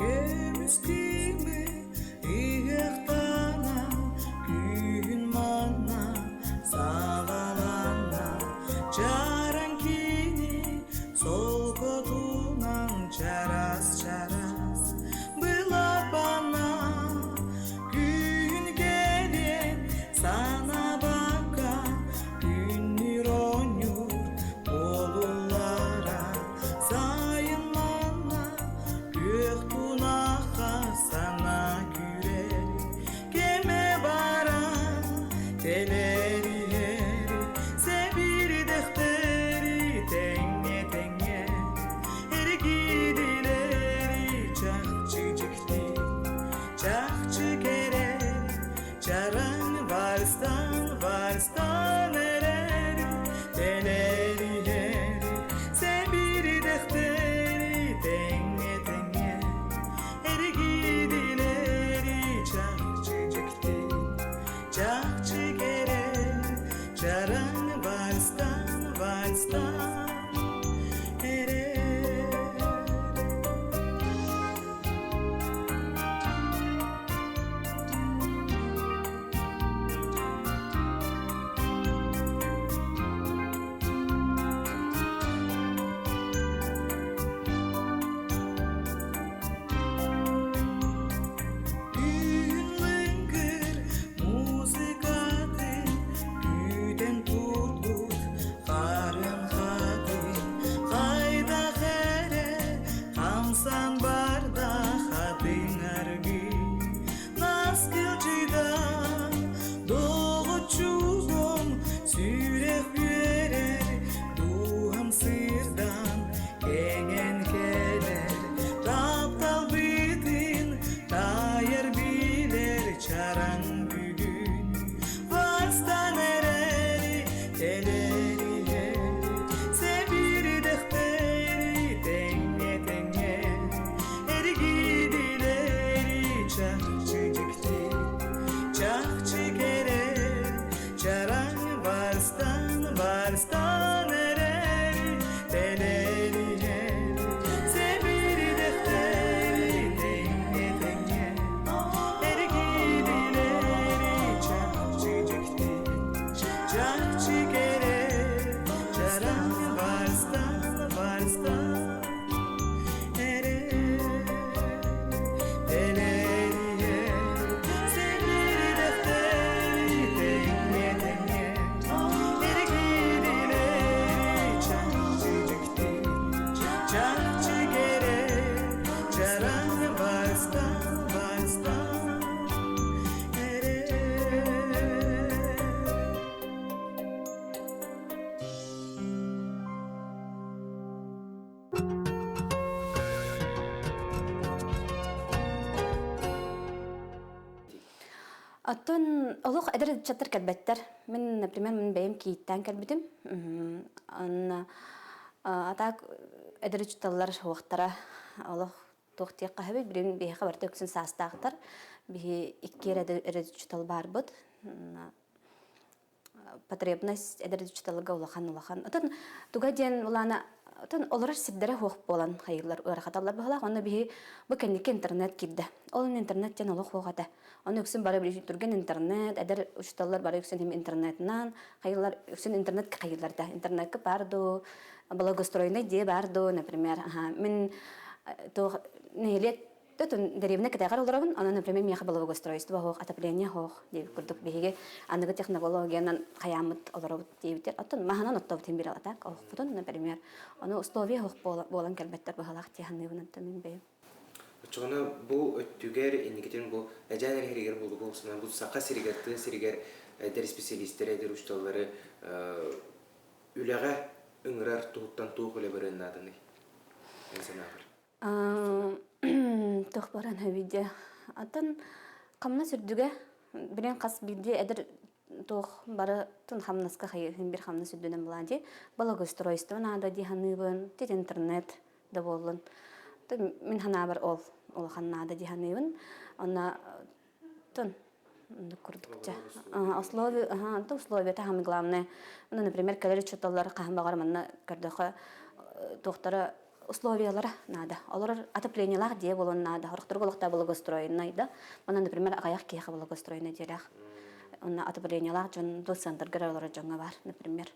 Көмүс кыымы ыһыахтанан күһүн манна саҕаланна чараҥ кини солкотунан чараас-чараас былапана күн кэлэн санаабакка күннүүр оонньуур буолуллара сайын манна күөх тунахха сана күүрэр кэмэ баран тэлэр иһэр сэбирдэхтэри тэҥҥэ тэҥҥэ эргидилэри чахчы дьикти чахчы кэрэ чараҥ вальстан вальстан эрэр тэлэр иһэр сэбирдэхтэри тэҥҥэ тэҥҥэ эргидилэри чахчы дьикти чахчы кэрэ чараҥ вальстан вальстан эрэр. Түүн лыҥкыр музыкатын күүтэн турбут харын хатын хайдах эрэ хамсан барда хатыҥ аргый наскылдьыйдан доҕоччугум сүрэх үөрэр дууһам сырдан кэҥэн кэлэр тапталбытын таайар билэр чараҥ бүгүн вальстан эрэри тэлэриһэр сэбирдэхтэри тэҥҥэ тэҥҥэ эргидилэри чахчы дьикти чахчы кэрэ чараҥ вальстан вальстан эрэри тэлэриһэр сэбирдэхтэри тэҥҥэ тэҥҥэ эргидилэри чахчы дьикти чахчы кэрэ чараҥ вальстан вальстан эрэ тэлэриһэр сэбирдэхтэри тэҥҥэ тэҥҥэ эргидилэри чахчы дьикти чахчы кэрэ чараҥ вальстан вальстан эрэ. Оттон олох эдэр ыччаттар кэлбэттэр. Мин, например, мин бэйэм кийииттээн кэлбитим. Онно а так эдэр учууталлар уохтара олох туох диэххэ сөбүй, билигин биһиэхэ барыта үксүн саастаахтар. Биһи икки эрэ эдэр учуутал баарбыт. Потребность эдэр учууталга улахан улахан. Отон туга диэн улаана отон олорор сирдэрэ суох буолан хайыылар ыарахаталлар быһалаах. Онно биһи бу кэнники интернет киирдэ. Ол интернет диэн олох суох этэ. Ону үксүн бары билигин түргэн интернет, эдэр учууталлар бары үксүн интернетынан хайыылар үксүн интернет хайыылар да. Интернетка баар дуу, благоустроенный дьиэ баар дуу, например. Аха, мин туох нэһилиэк Төтун дэриэбинэ кэтэҕэр олоробун, онон, например, миэхэ благоустройство суох, отопление суох диэбит курдук биһиги аныгы технологиянан хайааммыт олоробут диэбиттэр. Оттон маһынан оттобутун биир алатаак оһохпутун, например, ону условия суох буолан кэлбэттэр быһалаах дии саныыбын онтон мин бэйэм. Оччоҕуна бу өттүгэр инникитин бу Эдьээн эрэ буолугу олусунан бу Саха сиригэр, тыа сиригэр эдэр исписэлиистэри, эдэр учууталлары үлэҕэ ыҥырар туһуттан туох үлэ барыан нааданый? Эн санааҕар? Туох баран видео. Атын хамнас үрдүгэ билин хас биирдии эдэр туох бары тун хамнаска хайыһын бир хамнас үрдүнэн булаан дии благоустройство наада дии саныыбын тит интернет да буоллун мин санаабар ол улахан наада дии саныыбын онно тун курдук ча условия ага условия самое главное ну например кэлэр учууталлар хаһан баҕар манна көрдөхө туохтара. условиялара наада. Олорор отоплениелаах дьиэ буолуон наада. Хорохторго олохтоох благоустроеннай да. Онон, например, аҕыйах киһиэхэ благоустроеннай дьиэлээх. Онно отоплениелаах дьон бу центрга олорор дьоҥҥо баар, например.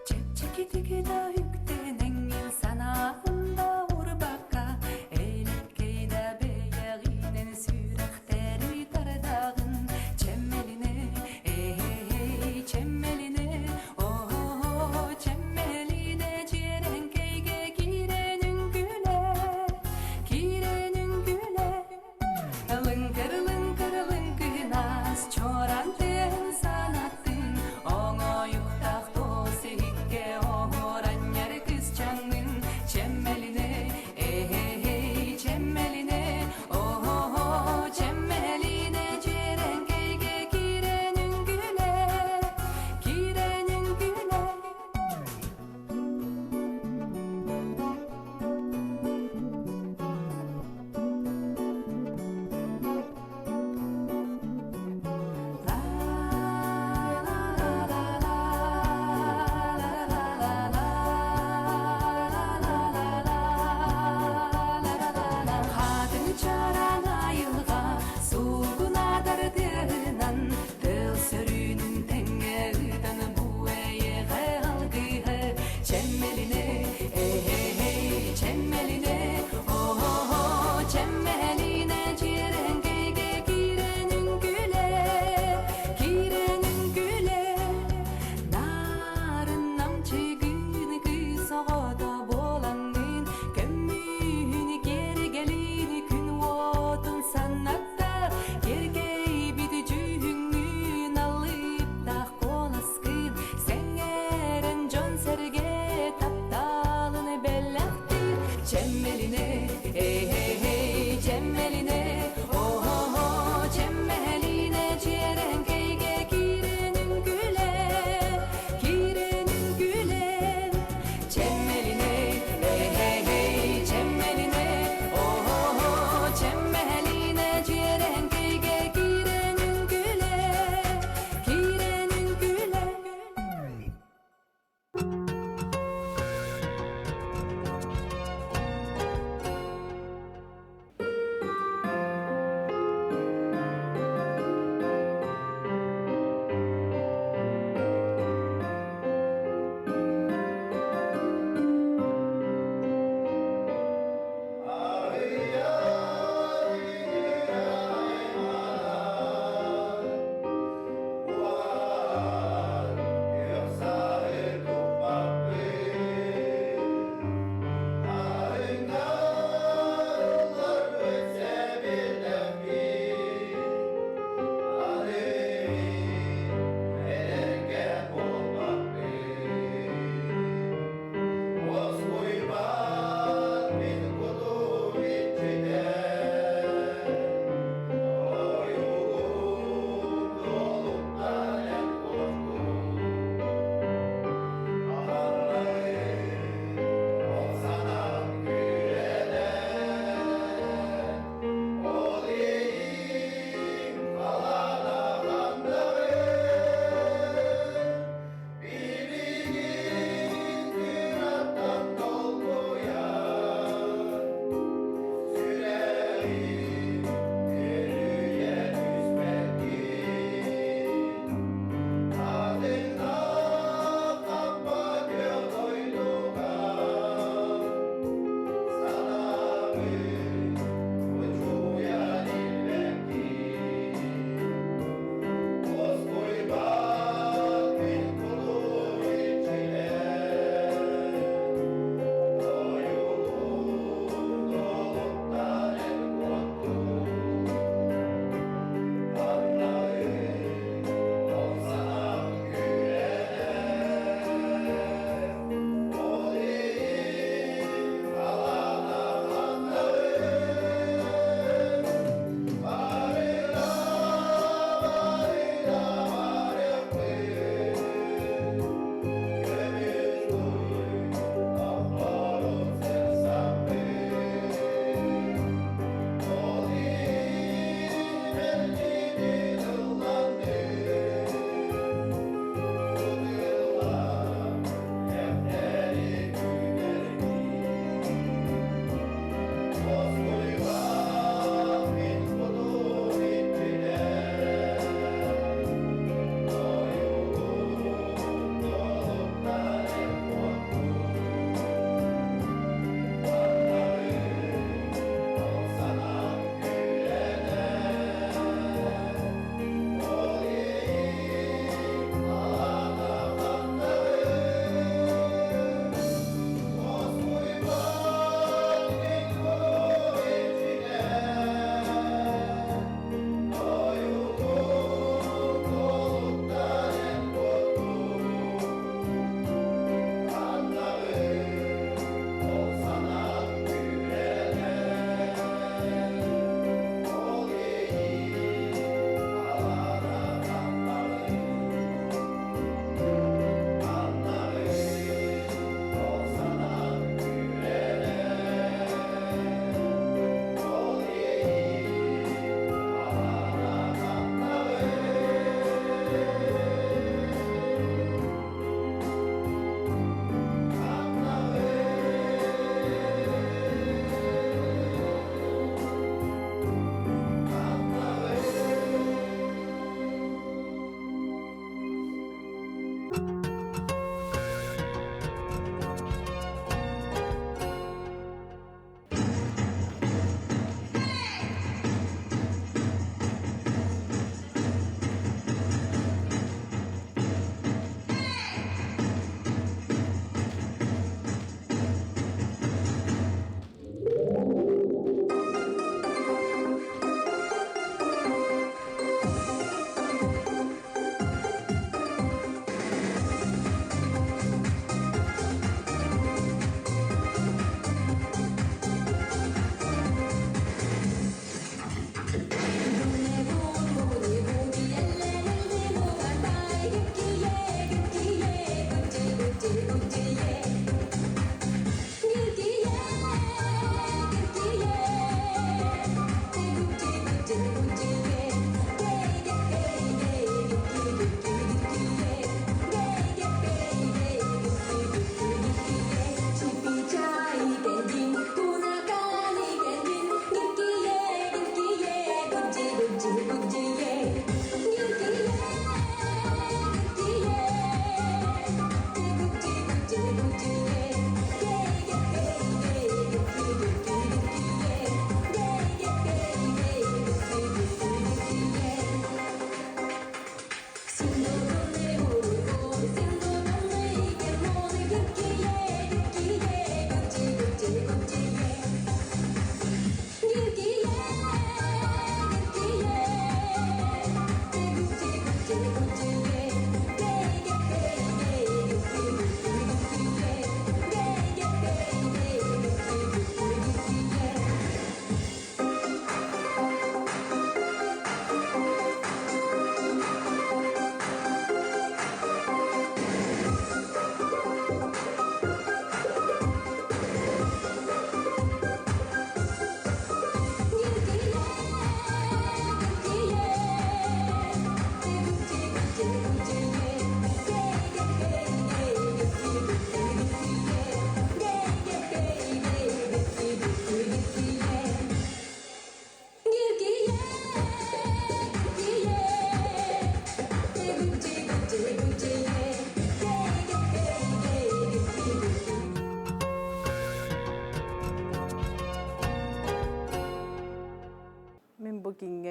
Чэпчэкитик да үктэнэҥҥин санааҕын да уурбакка, элэккэй да бэйэҕинэн сүрэхтэри тардаҕын. Чэмэлинэ, эй, чэмэлинэ, оо, чэмэлинэ дьиэрэҥкэйгэ киирэн үҥкүүлэ, киирэн үҥкүүлэ. Лыҥкыр-лыҥкыр лыҥкынас, чоран тыаһын санаттын, оҥоойуктаах туос иһиккэ оһуор.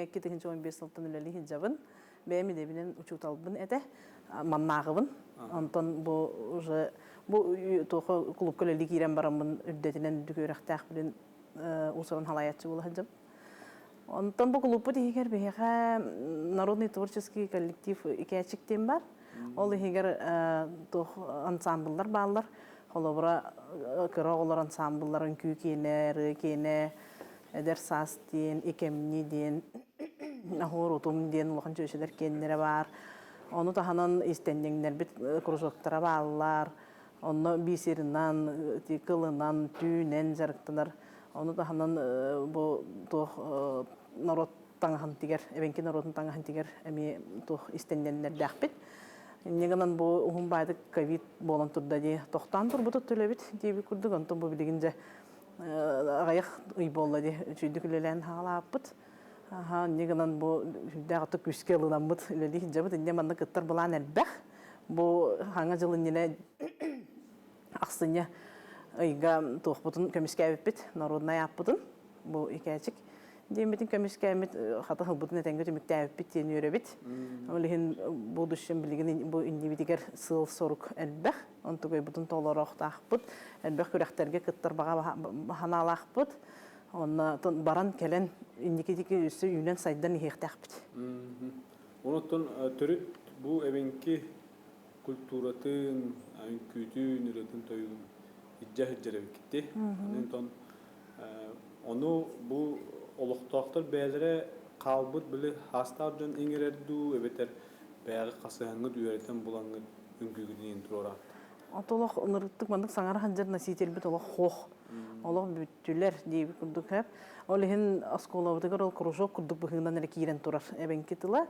кииҥҥэ 2015 сылтан үлэлии сылдьабын. Бэйэм идэбинэн учууталбын этэ, маннааҕыбын. Онтон бу уже бу туохха клубка үлэлии киирэн бараммын үрдэтинэн үрдүк үөрэхтээхпинин уусуран халайааччы буола сылдьабын. Онтон бу клубпут иһигэр биһиэхэ народный творческий коллектив Икээчик диэн бар. Ол иһигэр туох ансамбллар бааллар. Холобура, кыра оҕолор ансамбллар үҥкүү киэнэ, ырыа киэнэ, эдэр саас диэн, икэмни диэн, оһуор утум диэн улахан чүөчэлэр киэннэрэ баар. Ону таһынан истэнньэҥнэрбит кружоктара бааллар. Онно бисерынан, кылынан, түүнэн дьарыктанар. Ону таһынан бу туох норуот таҥаһын тигэр, эбэҥки норуотун таҥаһын тигэр эмиэ туох истэнньэннэрдээхпит. Инньэ гынан бу уһун баайдык ковид буолан турда дии тохтоон турбутут төлөбүт диэбит курдук, онтон бу билигин дьэ аҕыйах ый буолла дии үчүгэйдик үлэлээн хаалааппыт. Аха, инньэ гынан бу сүрдээх ото күүскэ ылынаммыт үлэлии сылдьабыт. Инньэ манна кыттар былаан элбэх. Бу хаҥа дьыл иннинэ ахсынньы ыйга туохпутун көмүскээбиппит, народнай ааппытын, бу икээчик диэммитин көмүскээммит, хата ылбытын этэҥҥэ түмүктээбиппит диэн үөрэбит. Ол иһин будущем билигин бу иннибитигэр сыал-сорук элбэх, онтугайбытын толороохтаахпыт, элбэх күрэхтэргэ кыттар баҕа санаалаахпыт. Онно баран кэлэн инники өссө үүнэн-сайдан иһиэхтээхпит. Онон төрүт бу эбэҥки культуратын, үҥкүүтүн, ырыатын-тойугун илдьэ сылдьар эбиккит. Онтон ону бу олохтоохтор бэйэлэрэ хаалбыт били хаастаах дьон иҥэрэр дуу эбэтэр бэйэҕит хасыһаҥҥыт үөрэтэн булаҥҥыт үҥкүүгүтүн иһин туруораат. Олох ынырыктык маннык саҥара сылдьар носительбит олох хох. Олох бүттүлэр диэбит курдук хэп. Ол иһин оскуолабытыгар ол кружок курдук быһыынан эрэ киирэн турар эбэҥки тыла.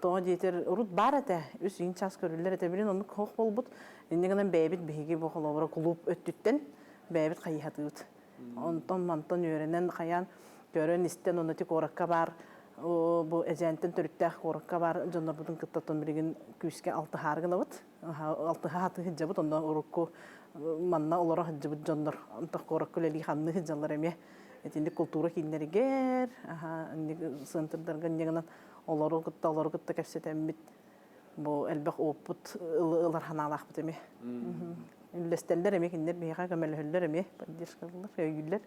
Тоҕо диэтэр урут баар этэ, үс иин час көрүллэр этэ. Билин оннук хох буолбут. Инньэ гынан бэйэбит биһиги бу холобура кулууп өттүттэн бэйэбит хайыһатыыбыт. Онтон мантан үөрэнэн хайаан көрөн истэн онно ити куоракка баар бу Эдьээнтэн төрүттээх куоракка баар дьоннорбутун кытта оттон билигин күүскэ алтыһаары гынабыт. Алтыһа сатыы сылдьабыт, онно урукку манна олоро сылдьыбыт дьоннор онтох куоракка үлэлии хамныы сылдьаллар эмиэ. Итинник култуура кииннэригэр, центрдарга инньэ гынан олору кытта кэпсэтэммит бу элбэх опыт ылар санаалаахпыт эмиэ. Үллэстэллэр эмиэ кинилэр биһиэхэ көмөлөһөллөр эмиэ, поддержкалар, өйүүллэр.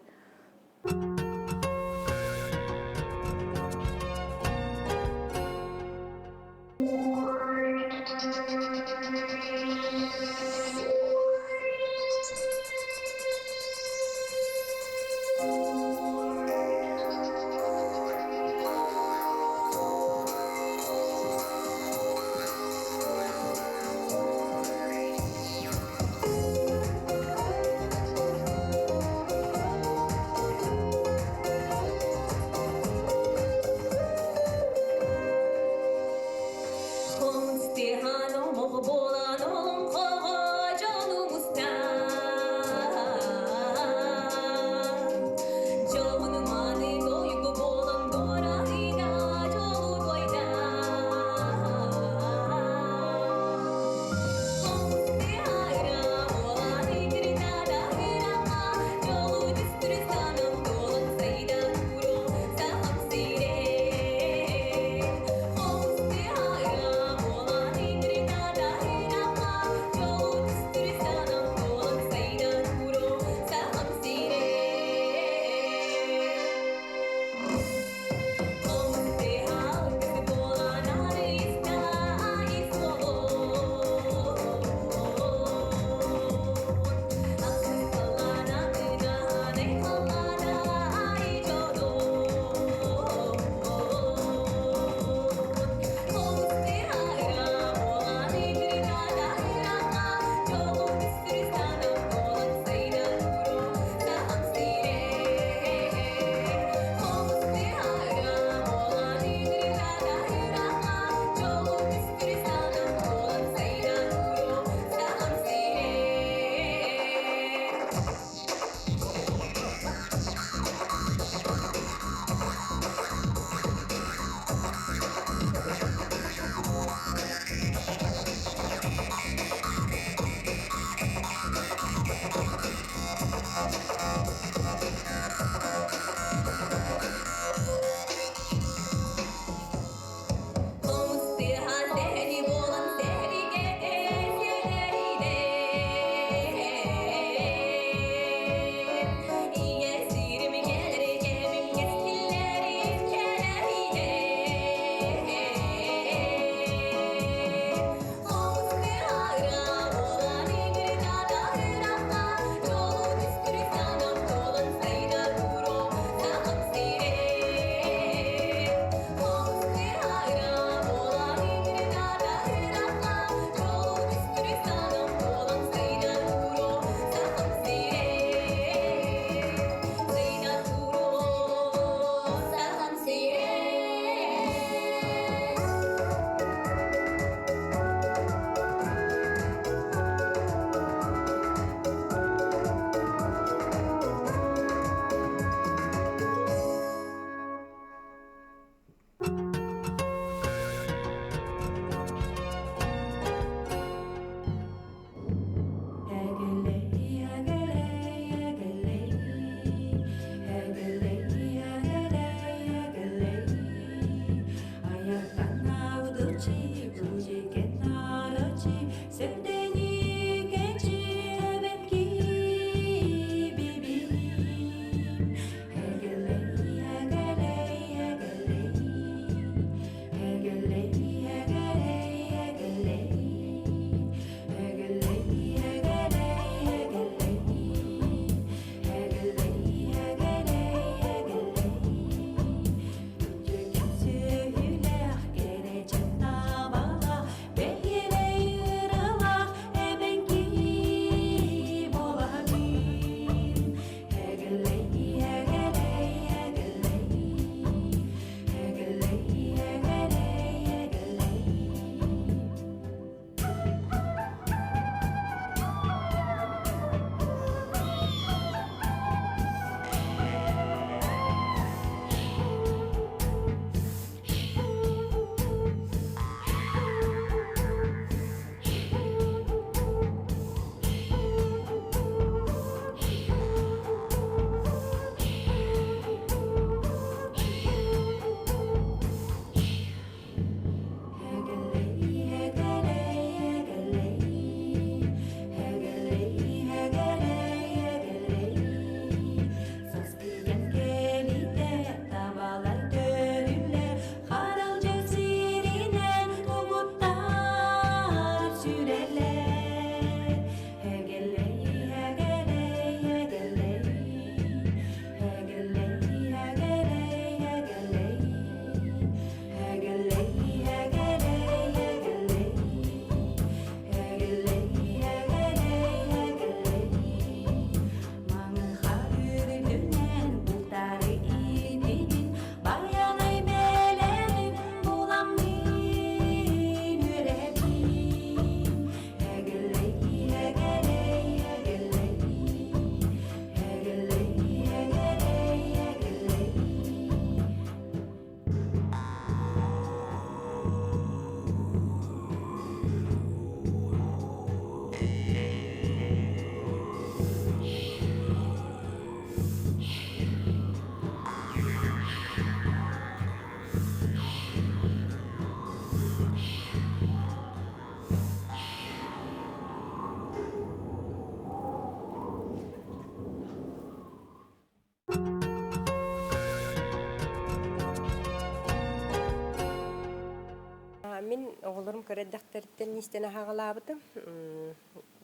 Кыра эрдэхтэриттэн иистэнэ хаҕалаабытым.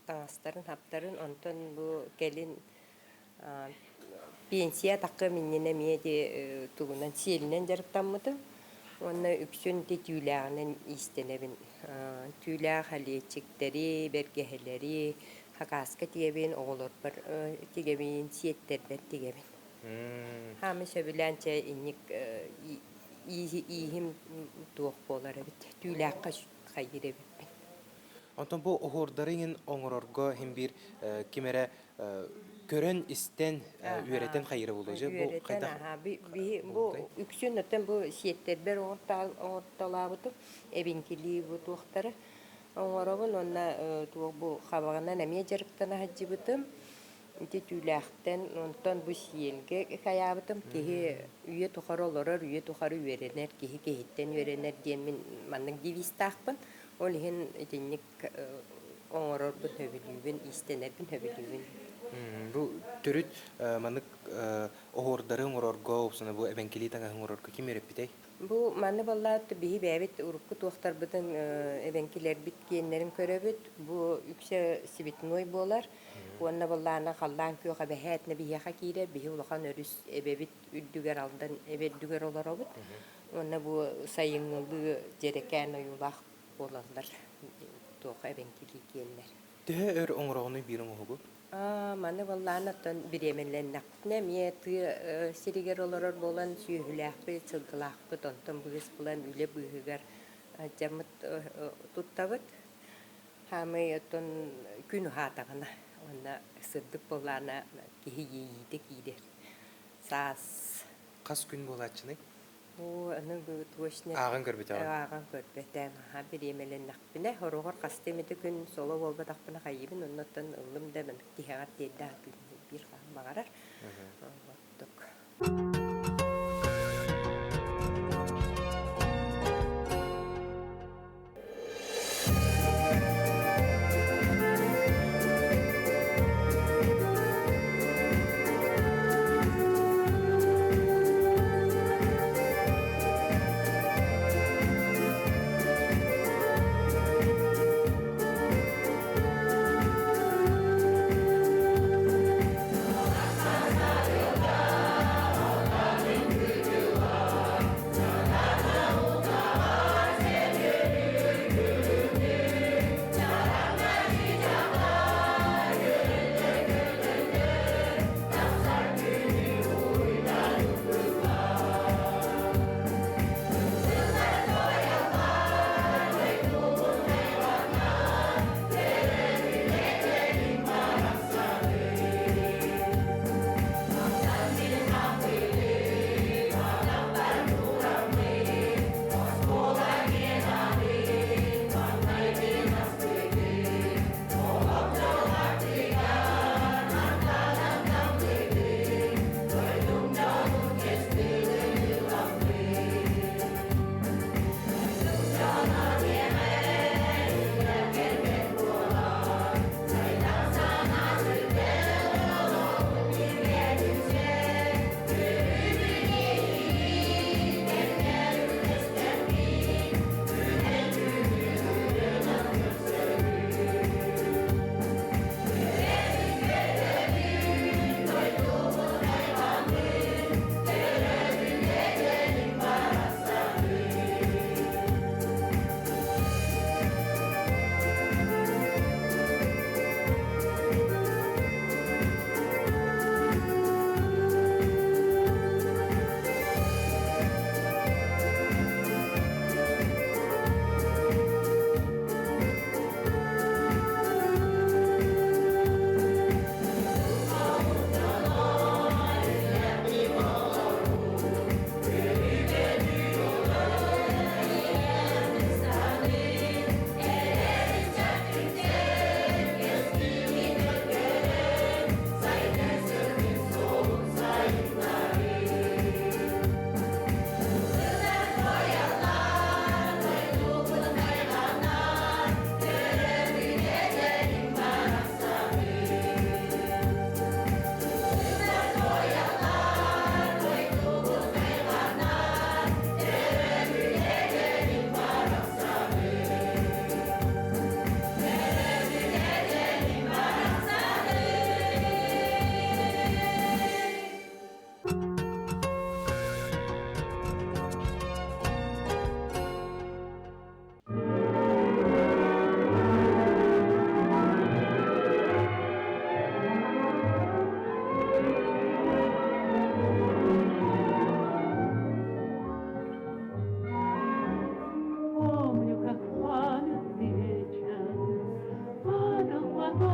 Таҥастарын, хаптарын, онтон бу кэлин пенсия таххыам иннинэ эмиэ ити тугунан сиэлинэн дьарыктаммытым. Уонна үксүн ити түүлээҕинэн иистэнэбин. Түүлээх элиэччиктэри, бэргэһэлэри хакааска тигэбин, оҕолорбор тигэбин, сиэттэрбэр тигэбин. Хаамы сөбүлээн чэ инник ииһим туох буолар эбит, түүлээххэ хайыыр эбиппин. Онтон бу оһуордары иҥин оҥорорго иһин биир ким эрэ көрөн, истэн, үөрэтэн хайыыра буолуо дьэ бу Үөрэтэн, хайдах бу үксүн оттон бу сиэттэрбэр оҥортолообутум, эбиҥкилии бу туохтары оҥоробун уонна туох бу хабаҕынан эмиэ дьарыктана сылдьыбытым. Ити түүлээхтэн, онтон бу сиэлгэ хайаабытым киһи үйэ тухары олорор, үйэ тухары үөрэнэр, киһи киһиттэн үөрэнэр диэн мин маннык девизтаахпын. Ол иһин итинник оҥорорбун сөбүлүүбүн, иистэнэрбин сөбүлүүбүн. Бу төрүт маннык оһуордары оҥорорго, уопсана бу эбэҥкилии таҥаһы оҥорорго ким үөрэппитэй? Бу маны баллаат биһи бэйэбит урукку туохтарбытын эбэҥкилэрбит киэннэрин көрөбүт. Бу үксэ цветной буолар. Уонна быллаана халлаан күөх эбэһээтинэ биһиэхэ киирэр, биһи улахан өрүс эбэбит үрдүгэр Алдан эбэ үрдүгэр олоробут. Уонна бу сайыҥҥылыы дьэрэкээн ойуулаах буолаллар туох эбэҥкилии киэннэр. Төһө өр оҥороҕунуй биир оҥоһугу? Маны быллаан оттон бириэмэлэннэхпитинэ эмиэ тыа сиригэр олорор буолан сүөһүлээхпит, сылгылаахпыт, онтон быыс булан үлэ быыһыгар дьаммыт туттабыт. Хаамый оттон күн уһаатаҕына уонна сырдык буоллаҕына киһи иэйиитэ киирэр. Саас. Хас күн буолааччыный? Оо, аны бу точно Ааҕан көрбүтэҕин? Ааҕан көрбөтөм. Аһа бириэмэлэннэхпинэ, хороҕор хастыы эмэтэ күн соло буолбатахпына хайыыбын, онно оттон ыллым да маннык тиһэҕэр тиэрдэ сатыыбын биир хаһан баҕарар. Оттук.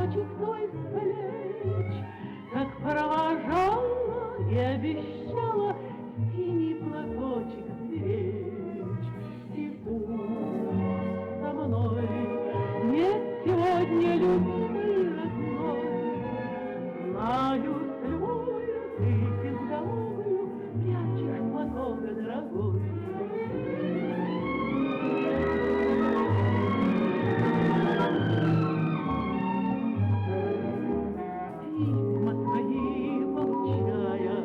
платочек твой с плеч, Как провожала и обещала Синий платочек сберечь. И пусть со мной нет сегодня любимой родной, Знаю, с любовью ты безголовую Прячешь платок дорогой. Письма твои получая,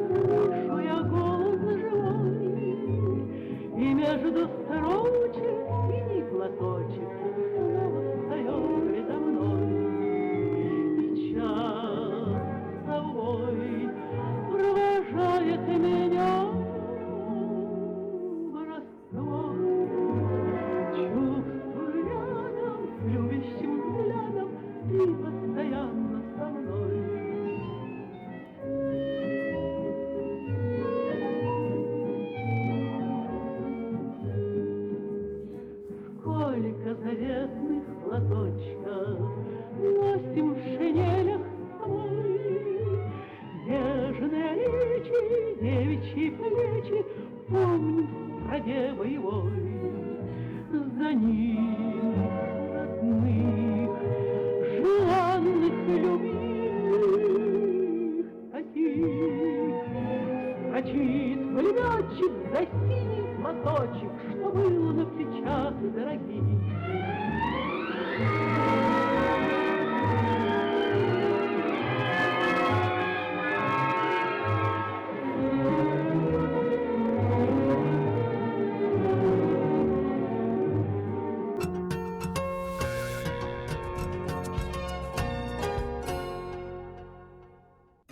Слышу я голос живой, И между строчек синий платочек Снова встает предо мной. И часовой провожает меня в Чувствую рядом, любящим взглядом Ты постоянно со мной. Сколько заветных платочков Носим в шинелях с собой. Нежные речи, девичьи плечи Помним в стране боевой. За ними